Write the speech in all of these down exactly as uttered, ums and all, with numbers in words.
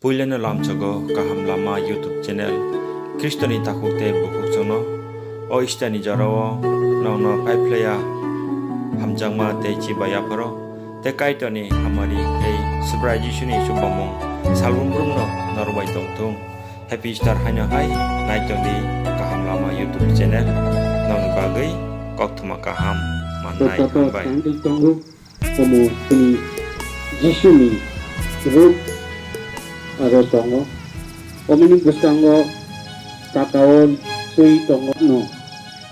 Puilano lamsogo Kaham Lama YouTube channel Khristoni takhuk tei bukhuk chwngno. O Easterni jorao nokno paiphlaiya hamjakma tei chiba yapharo tei Kaitorni hamari tei Subrai Jisuni chubamung salbrum brumno norok bai tongthung. Happy Easter haino hai naitongdi Kaham Lama YouTube channel nokni bagwi koktwma kaham mannai. Hambai. Omo chini Jisuni ruk aro tongo. Omoni bwskango sakao swi tongo no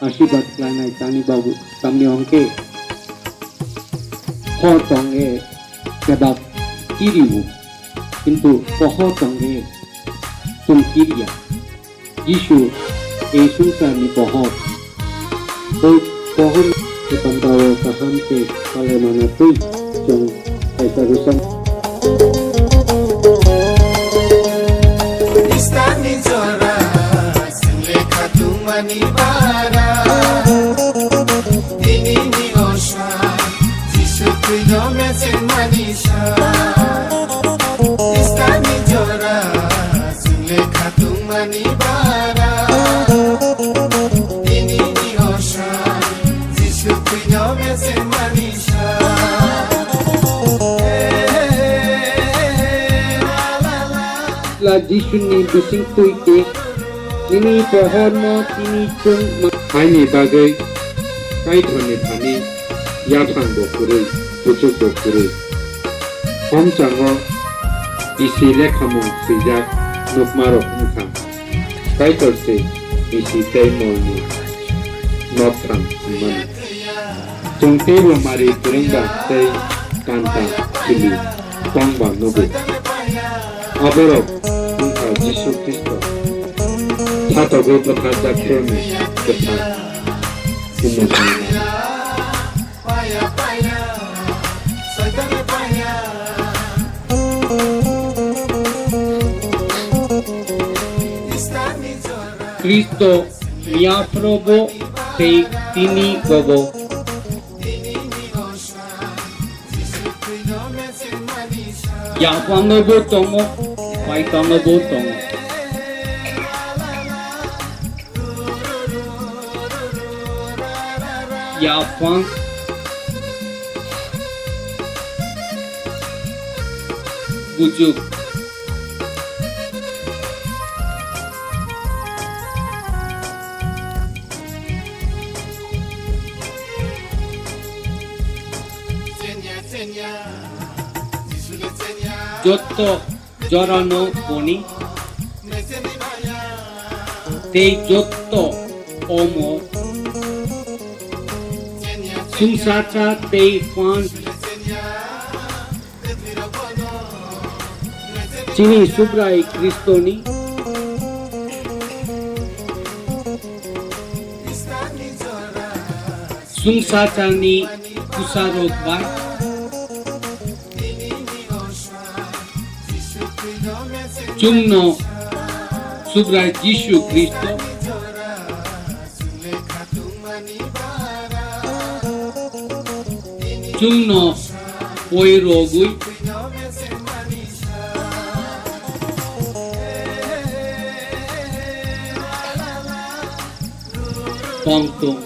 asirwad khlainai tani babu tamni hwnkhe hor tongkhe kebab kiriwo, kintu pohor tongkhe chwng kiriya. Jisu, ei swngcharni pohor. Bo pohor ni panda o kaham tei salai mana twi chwng kaisa rwchap. Easterni jora, chwng lekha tungmani bara. Tinini osa, Jisu twi no mecheng mani sa. Easterni jora, chwng lekha tungmani bara. Tinini osa, Jisu twi no mecheng mani sa. La Jisuni bising twi khe nini pohorno tini chwng ma- Haini bagwi Kaitorni thani yaphang bo kwrwi, kuchuk bo kwrwi. Homchango bisi lekhamung swijak nukmarok wngkha. Kaitor se bisi tei molni nokthang hwnmani. Chwng teibo mari kwrwngba tei kanta khili tongba nugo. Aborok wngkha Jisu Khristo, satogwi bwkha Jakhironi bwsa. Khristo miyaphrobo tei tini bobo. Yaphango bo tongo, paikango bo tongo. Yaphang bujuk. Jotto jorano boni tei jotto omo sumsachar tei phan chini Subrai Khristoni sumsacharni bwsarok bai chwngno Subrai Jisu Khristo chwngno poirogwi tongthung.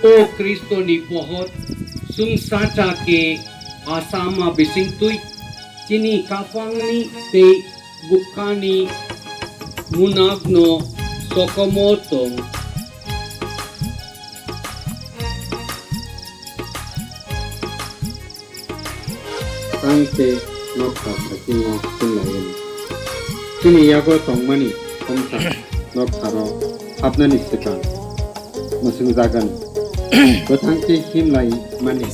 O Khristoni pohor, chwng sacha khe asama bisingtwi chini kaphangni tei bwkhani munakno sokomor tong. Tang tei nokthar hachingno himlai-o. Chini yago tongmani khomsa noktharo hapnani swkang mwswngjagan. Bwthang tei himlai mani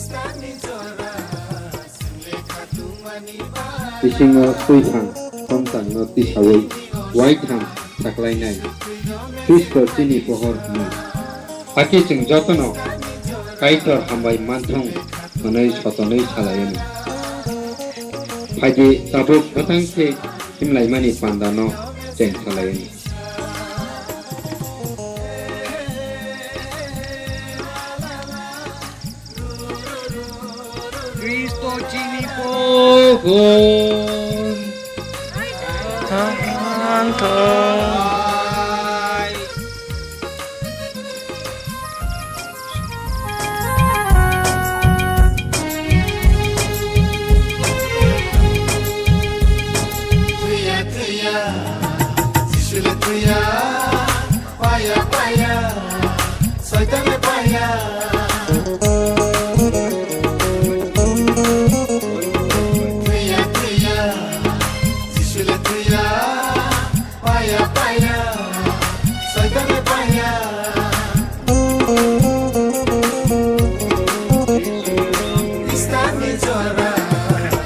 bisingo twiphang khomsano tisaui waitham saklainai Khristo chini pohor hwnwi. Hakhe chwng jotono Kaitor hambai manthung hwnwi sotonwi salaio. Phaidi tabuk bwthang khe himlaimani pandano cheng salaio. Kristo chini pohor. Thanthok. Thwiya, thwiya, Jisu le thwiya. Paya, paya, Soitan le paya. Thwiya, thwiya, Jisu le thwiya. Paya, paya, Soitan le paya. Istan ni jora,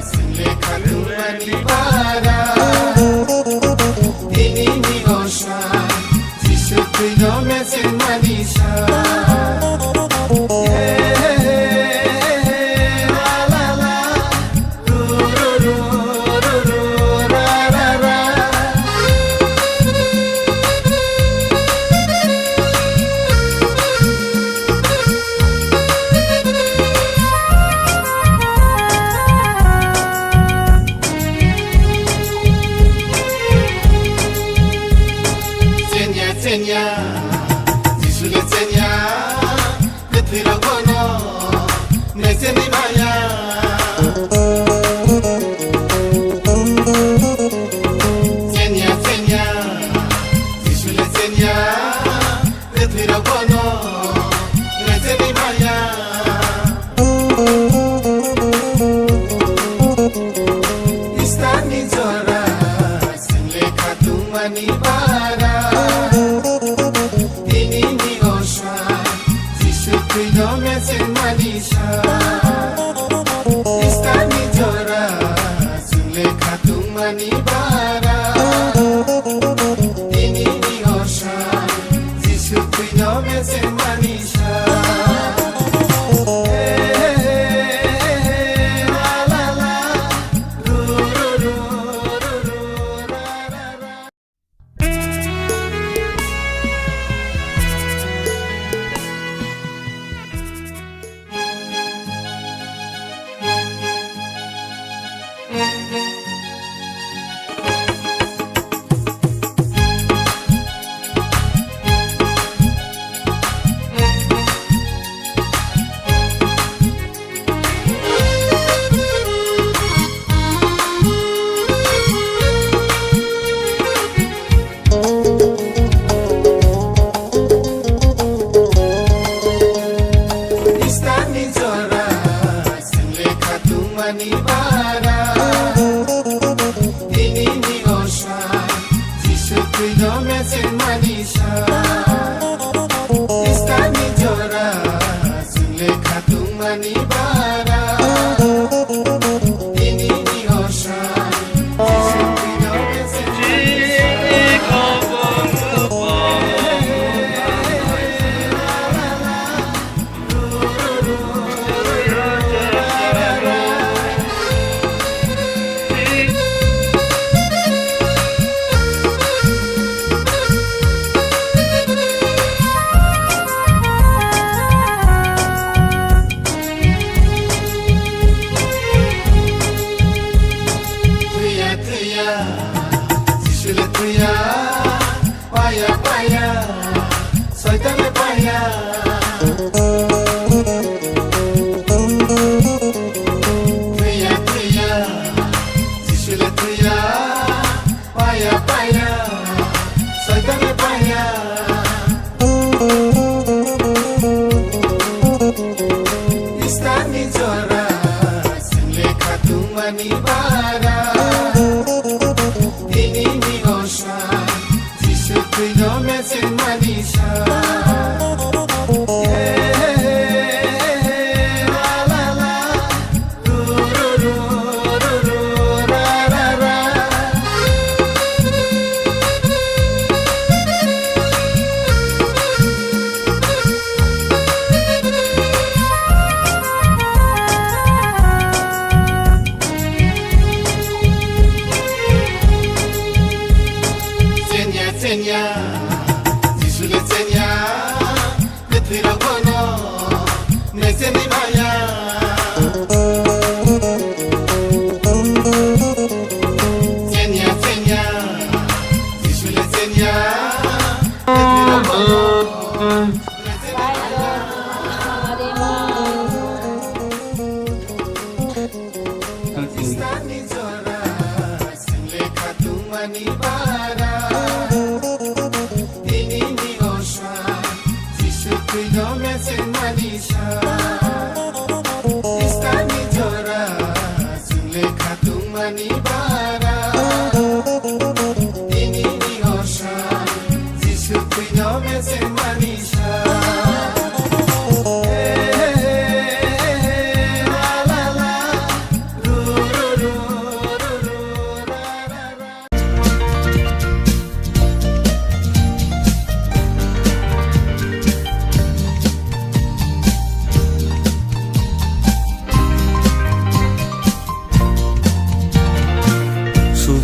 sing le khatung ani bara. Tini ni osa, Jisu twi no mesen mani sa. La, la, la, ru, ru, ru, ru, ru, ra, ra, ra. Chenya, chenya, Jisu le chenya, kwthwi rok bono mesen ni maya. Chenya, chenya, Jisu le chenya, kwthwi rok bono mesen ni maya. Istan ni jora, sing le khatung ani bara. Tini ni osa, Jisu twi no mesen mani sa. Istan ni jora, sing le khatung ani bara. Tini ni osa, Jisu twi no mesen mani sa. La, la, la, ru, ru, ru, ru, ru, ra, ra, ra. Istan ni jora, sing le khatung ani bara. Tini ni osa, Jisu twi no mesen mani sa. Istan ni jora, sing le khatung ani bara. Tini ni osa, Jisu twi no mesen mani sa.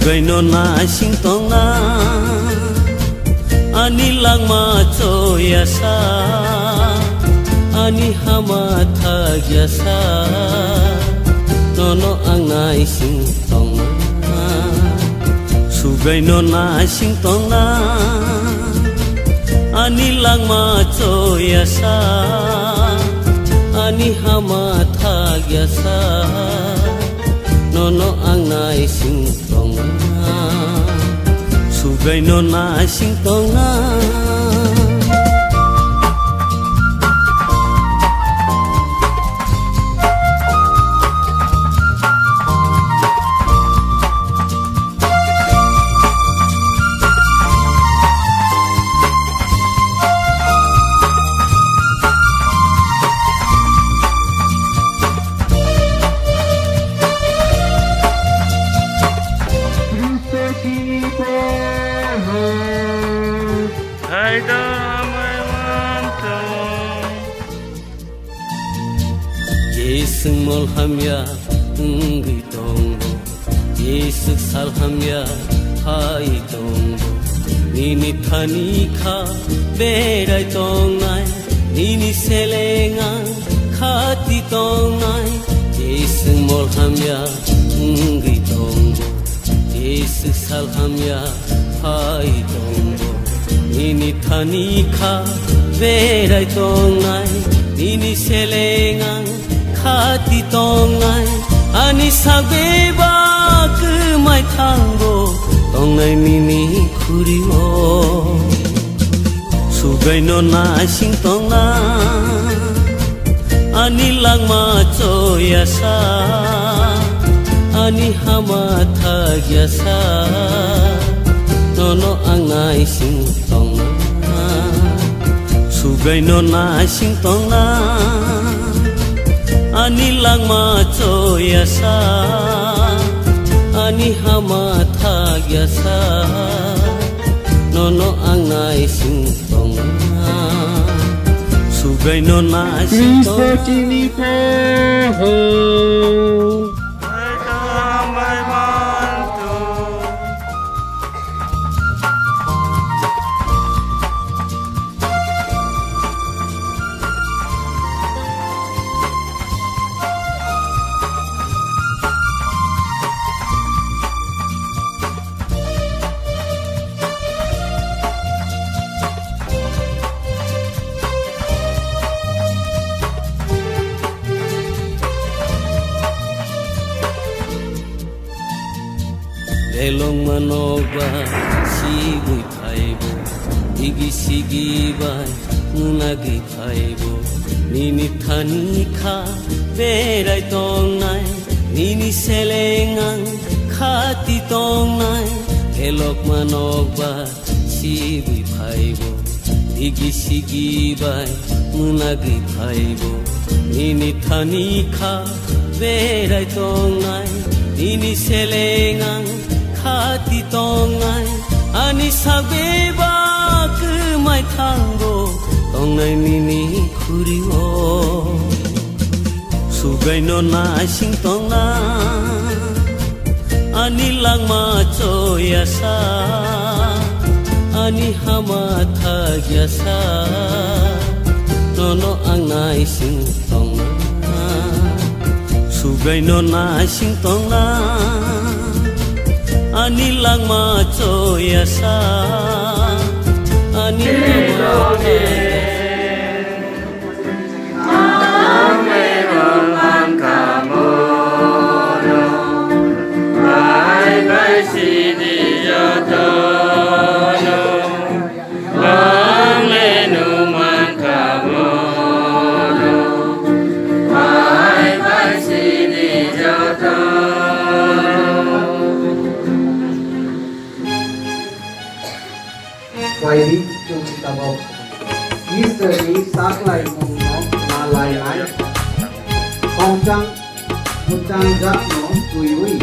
Sugaino naising tongna, ani langma choyasa, ani hama thagyasa, nono ang naising tongna. Sugaino naising tongna, ani langma choyasa, ani hama thagyasa, nono ang naising tongna, sugaino naising tongna. Hai da amai manto. Jeswng mol hamya wngwi tongo, jeswk sal hamya hai tongo. Nini thani kha berai tongnai, nini seleng ang khati tongnai. Jeswng mol hamya wngwi tongo, jeswk sal hamya hai tongo. Nini thani kha berai tongnai, nini seleng ang khati tongnai. Ani sak bebak kwmai thango, tongnai nini khuri-o. Sugaino naising tongna, ani langma choyasa, ani hama thagyasa, nono ang naising tongna. Sugaino naising tongna, ani langma choyasa, ani hama thagyasa, nono ang naising tongna, sugaino naising tongna. Kristo chini poho. Belongma nokba sigwi phaibo, digi sigi bai munagwi phaibo. Nini thani kha berai tongnai, nini seleng ang khati tongnai. Belokma nokba sibwi phaibo, digi sigi bai munagwi phaibo. Nini thani kha berai tongnai, nini seleng ang khati tongnai. Ani sak bebak kwmai thango, tongnai nini khuri-o. Sugaino naising tongna, ani langma choyasa, ani hama thagyasa, nono ang naising tongna. Sugaino naising tongna, ani langma choyasa, ani hama thagyasa. Phaidi chwng tabok Israilni saklaimungno ma lainai. Khongchang mwchangjakno twiwi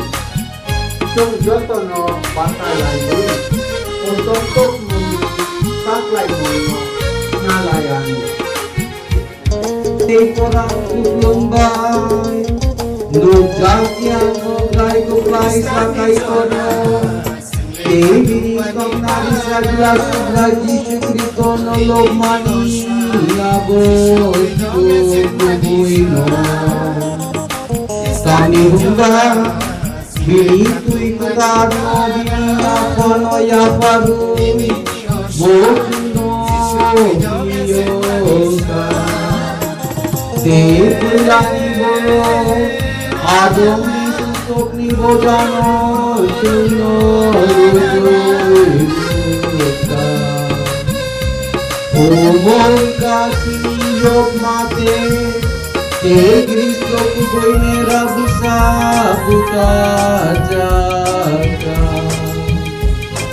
chwng jotono bata laiwi o tongthokmung saklaimungno ma lai anw. Tei porang kuplung bai nuk Gaki ang mo gai ko klai sa kai ko no. Tei bini kok nari sa gla subra Jisu Kristo no lobmani abo tu kubui no. Tani hungga bini tui kutar no bini apono yaparui. Bono yoga. Te kulani bo adong ni susok ni bojano suno yoga. Omong kasini yok mate. Te Kristo kubui mera busa buta jaga.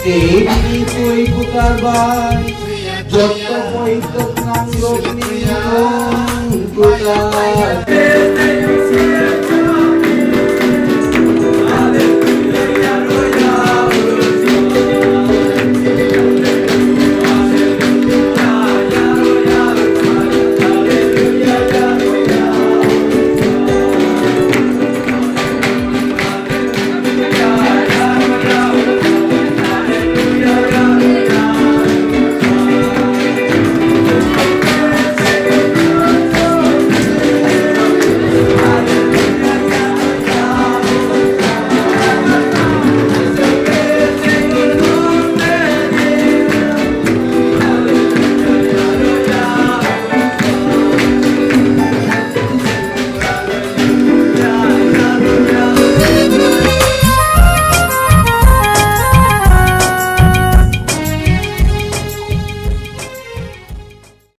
Te bini tui kutar bai. Jotto poito nang rokni nang kutar.